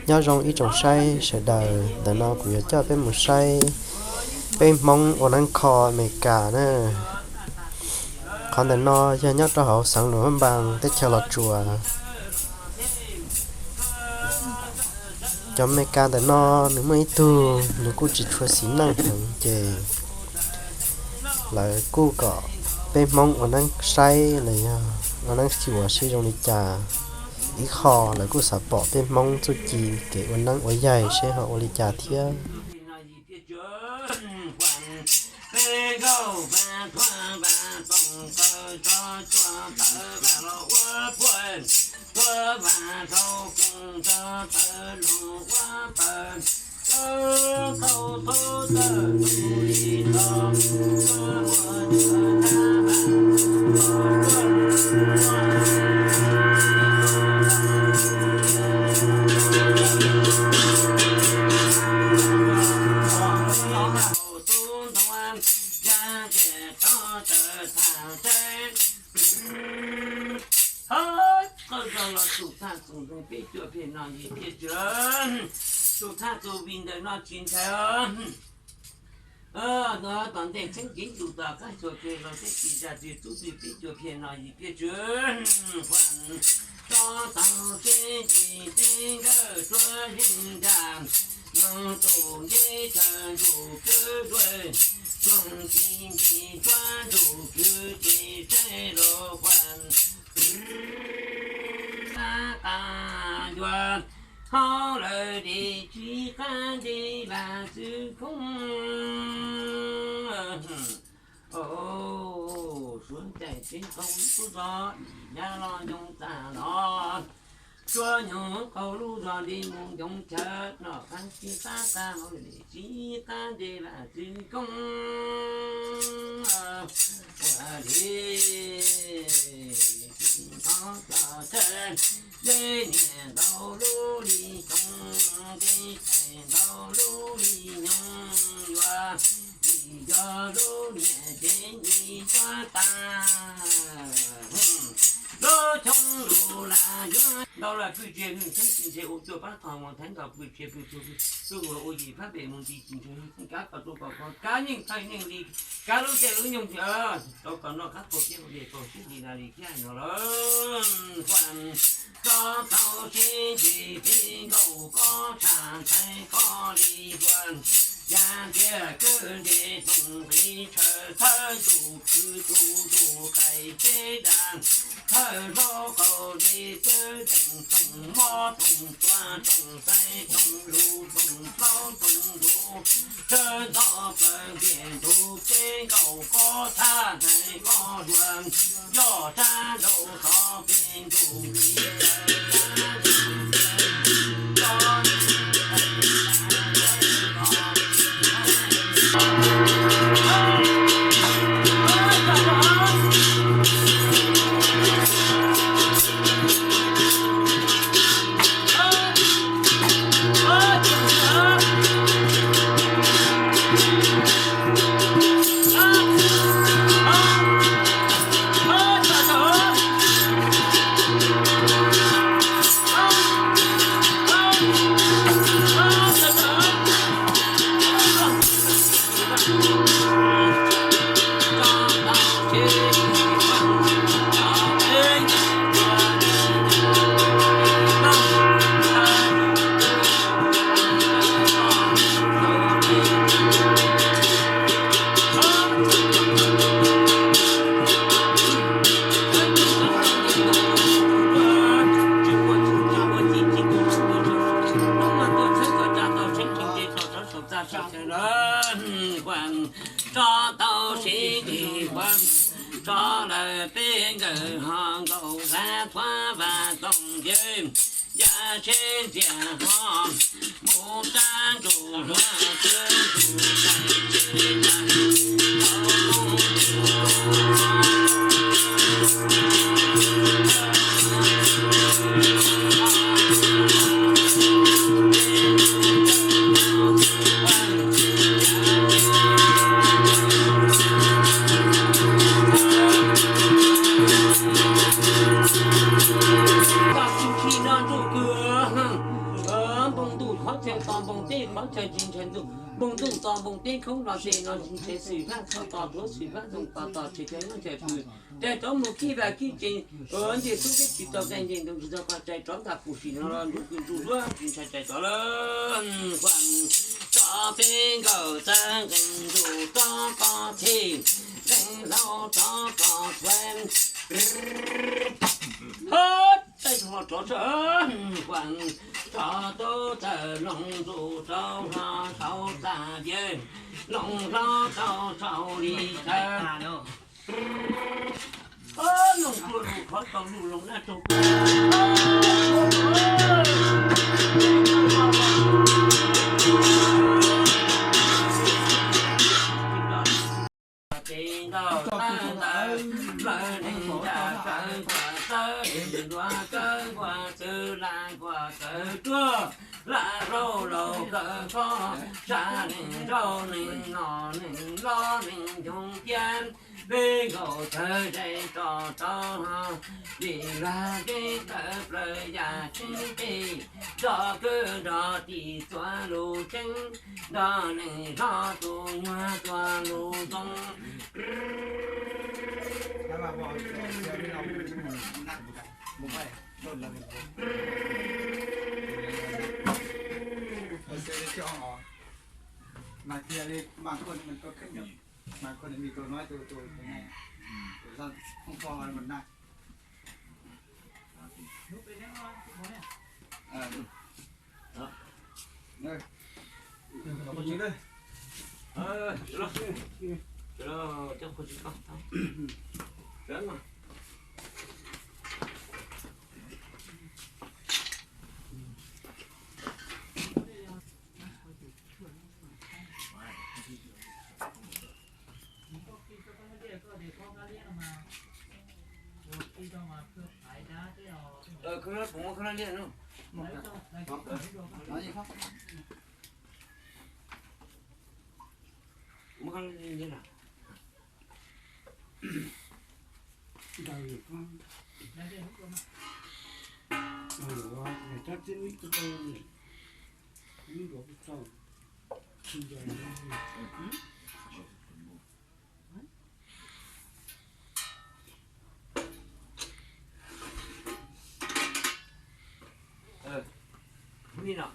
Nyob zoo ib tsoom saib sawv daws, ntawm no kuv yuav coj peb mus saib peb Hmoob ua neeb kho Amelikas na. Qhov ntawm no yog nyob rau hauv xeev Luam Phab Npas teb chaws Los Tsuas. Cov Amelikas ntawm no nws muaj ib tug nws kuj tsis tshua xis neej heev ces lawv kuj kom peb Hmoob ua neeb saib los yog ua neeb xyuas seb zoo li cas. Ib qho lawv kuj xav pom peb Hmoob txuj ci kev ua neeb ua yaig seb ho ua li cas thiab. Qhov zog los tus thaj txus peb cuam pem no yim peb cuam, tus thaj txus vim ntawm no tsis ntshai. Tom ntej txheeb cev tus tom qab xyuas pem los teb tsis zam tsis tub twg peb cuam pem no yim peb cuam. Tso tau seb tsis teb nkawj tsuab zeeg nra, noog tus ncej chaw ntsum kwv duav, noog tsis nce tsuab ntsum kwv ces saib los huam. Qab qas yuav hauv lawm de tsis qab de vaj txwv koob. Suav ncaim tsev qaug lub zos dim nyab los nyoog txaj los, suav nyoog qaug lub zos de mus ncoov chaw, noj qab tsis qab qab hauv lawm de tsis qab de vaj txwv koob. Ua li tsis hnov txog chaw, dej niam ntau lub li xyoo, dej thaim ntau lub li nyoog, yuav vim yog lub niam tsev ib tsuab tas. Lub xyoo lus lam yuav ntau los pwj tsis ntshe ua cuaj pab tog mus theeb nkaus pwj tsis pwj tug, tug ua ua yim phab pem mus nti tsis ntshe kab kom tus kom kho kab nyeej thawj nyeej li kab lub caij lub nyoog rau kom noj qab kho thiab ua li kaum tsib li na li thiab no lawm. Tso tau seb ntsis peb nkaus kob tshaj ntxhais kob li dua, yaj ntxiag kwj nce toom nqis tshaw thawj ntuj khwv tus ntuj qais peb dag, thawj hlob qaug de twb teem toom mob toom tua toom xaiv toom lus toom plaub toom ntuj, tsawg nto plaws ntiag ntug peb nkaus kob tshaj ntxhais kob dua, yog sab nraud xov peb ntuj nqis tshaw Tso tau seb ntsis ua, tso lawm peb nkawm ho nkaus vaj thuab vaj toom ncawg, yaj seb ntxiag ho mus sab ntuj hluav taws ntug tais tsev dag. Tos npoo teb qhov chaw tsis ntshaw ntuj, npoo ntuj tos npoo teb khoob los ces no tsis ntshaw xwm vaj txhoj tos tuav xwm vaj zoo tos tos tsis ntshaw nyob ntshaw pw. Rais rov mus kib vaj kib tsev, nce xub teb tsis tau nqaij nce ntoo tsis tau qhov rais rov ntag pum sim no los ntuj kws ntsuj duab tsis ntshai rais rov lawm. Huam rov peb nkawm txawb nqees ntuj rov koj txhij, nqees hlau rov koj thuav. Hab, taij rov rov tsa, huam rov tub txawm loos ntuj rau hlo saud txaj viav, loos hlob rau saud li tawv. Loos tuaj lug qhov tau lug loos naj rau ces ntau tawv ntawd, lawv neeg nra kawv nkuas tawv, neeg nruas kawv nkuas txwv, lam nkuas kawv ruaj, lam rau laus kawv khob, sab neeg nrauj neeg no neeg lob neeg ncoog ciab, peb nkaus tawv zais tso rau hlo, vim lag teb tawv plaws yam tseeb tij, nrog kwv nrog tij txuas lus tseeb, nrog neeg hlob tus nyuag txuas lus zoo. Mas thiaj li mas koj, mas koj, mas koj, mas koj nói tôi, tôi, tôi nghe. Tôi ra không cho mà nặng. Kuv muab khaub hlab liab no. Kuv muab khaub hlab liab na. Phwj ni no,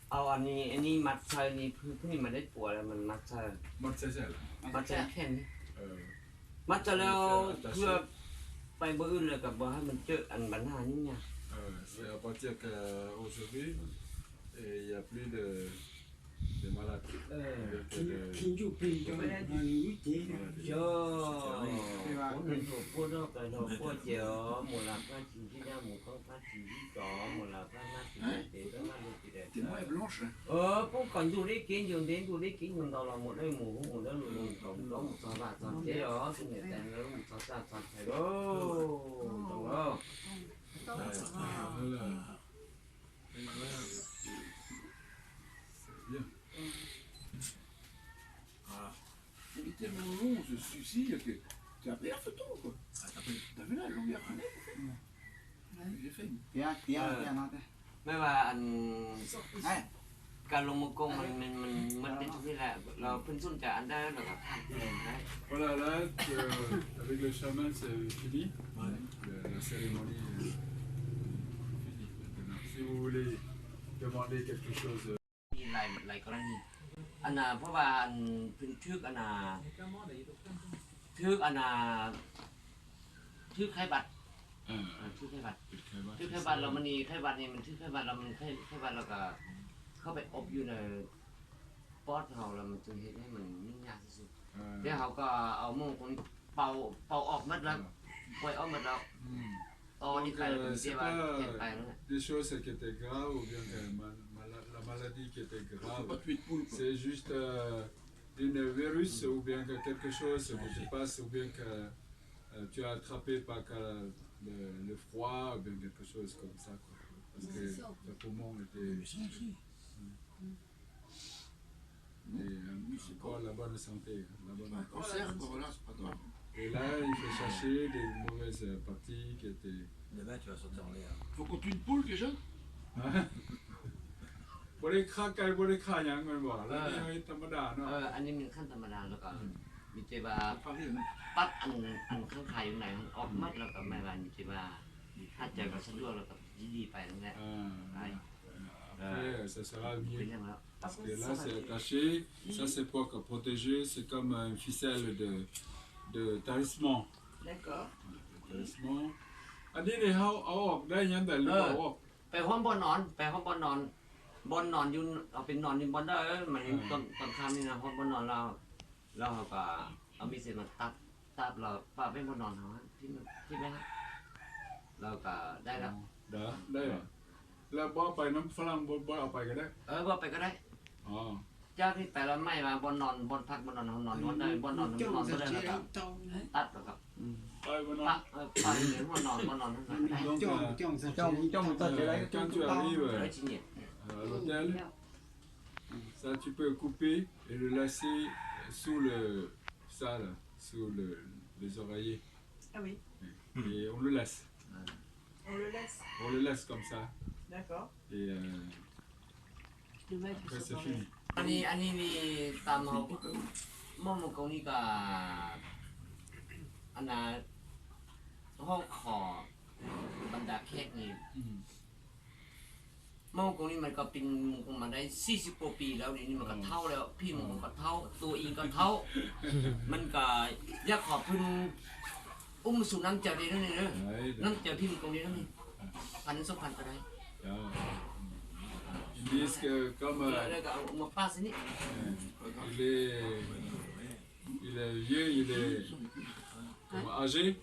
au, ni mas txhaws ni, phwj ni mas deb puas mas txhaws. Mas txhaws kheej, mas txhaws lawm, phwj pais npua wj lawm kom npua hab mas cawm npam nag nyuj nyag. C'est à partir qu'aujourd'hui, il y a plus de, de malades. Yog, kuv neeg hluas puab rau pais hluas puab ces mus lam phab tsis ntsib nyab, mus qoob phab tsis ntsib tsov, mus lam phab mab tsis ntsib tes, phab mab luag tsis daim. Poob kom ntuj deb kev ntuj ntev, ntuj deb kev ntuj ntau los mus dawb mus hub mus dawb lug lug nkaus rov mus txog vaj txog tsev os, tus niam tais lawv mus txog txaj txog chaw lauj. Ntoo lauj. Bien. Voilà. Il est tellement long, ce, celui-ci, que tu as pris la photo, quoi. Ah, t'as pris. T'as vu la longueur qu'on est, en fait ? J'ai fait une. Tiag, tiag, tiag, no tiag. Mej vas, kag lug mus koom, mas mej tej tug pij lawm, los phwj ntxuj cas an dawb los kom phaj tiag. Voilà, là, euh, avec le chaman, c'est fini. Ouais. Le, la cérémonie, euh, finie. Maintenant, si vous voulez demander quelque chose, euh, หลายกรณี อันน่ะ เพราะว่าอันบันทึกอันน่ะ บันทึกอันน่ะ บันทึกไข้หวัด บันทึกไข้หวัด บันทึกไข้หวัด แล้วมันนี่ไข้หวัดนี่ บันทึกไข้หวัด แล้วมันไข้ ไข้หวัด แล้วก็เข้าไปอบอยู่ในปอดเรา แล้วมันจะเฮ็ดให้มันยุ่งยากที่สุด แล้วเขาก็เอาโม่งตรงนี้เป่า เป่าออกหมดแล้ว ปล่อยออกหมดแล้ว อ๋อ นี่ไปแล้ว ผมเสียว่าเปลี่ยนไปแล้วเนี่ย des choses qui étaient graves ou bien que ma- mala- la maladie qui était grave. C'est juste euh, une virus ou bien que quelque chose que tu passes ou bien que euh, tu as attrapé par que- le, le froid ou bien quelque chose comme ça, quoi. Parce que le poumon était. Et, euh, encore la bonne santé, hein, la bonne santé. Et là, il faut chercher des mauvaises, euh, parties qui étaient. Demain, tu vas sortir en l'air. Faut qu'on tue une poule déjà ? Hein ? Puas li khaj kai, puas li khaj nyav nqes npam, lawv nej thas ma das no. Anv me khaj thas ma das los kom me ces vas pab anv khaj khai yuav nais ob mab los kom me vas me ces vas haj caw kom sab duaj los kom ib li pais lawm. Après, ça sera mieux. Parce que là, c'est attaché. Ça, c'est pour que protéger. C'est comme une ficelle de, de talisman. D'accord. Talisman. Anv ne hau au ok dai nyav ntawm li au ok. Peb huab npoj no, peb huab npoj no, npoj no yus, peb no yus npoj ntawm mas yus tom khaj ni no huab npoj no los, los ho kom au me ces mas tap, tap los pab peb npoj no no, thiab me hab los kom dai lawm. Dai lawm. Lawv npoj pais nab pha laj npoj, npoj pais ko dai. Npoj pais ko dai. Cab peb pais los maj mas npoj no, npoj phaj npoj no no, npoj ntawm npoj no no, npoj ntawm los kom tap los kom pab, pab npoj no, npoj no no. Donc, euh, quand tu arrives, euh, à l'hôtel, ça, tu peux couper et le laisser sous le, ça, là, sous le, les oreillers. Ah oui. Et on le laisse. On le laisse. On le laisse comme ça. D'accord. Et, euh, après, c'est fini. Anv ne, anv ne, tam ho muaj mus koom ni kom, anv na, hauv qhov ban da khej ne. Muaj mus koom ni mas kom pib mus koom mas dai xib xib puas pis lawm ne, mas kom thaub lawm, pib mus koom kom thaub, tua ib kom thaub. Mas kom yog qhov pw ub mus xus nab caw li no ne, nab caw pib mus koom li no ne. Phan nab xub phan ko dai. Ils disent que comme, euh, il est, il est vieux, il est comme âgé.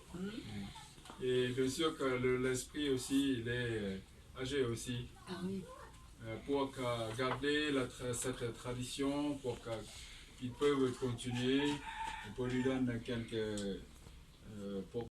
Et bien sûr que le, l'esprit aussi, il est, euh, âgé aussi. Ah oui. Euh, pour que garder la tra-, cette tradition, pour que, qu'ils peuvent continuer, on peut lui donner quelques, euh, pour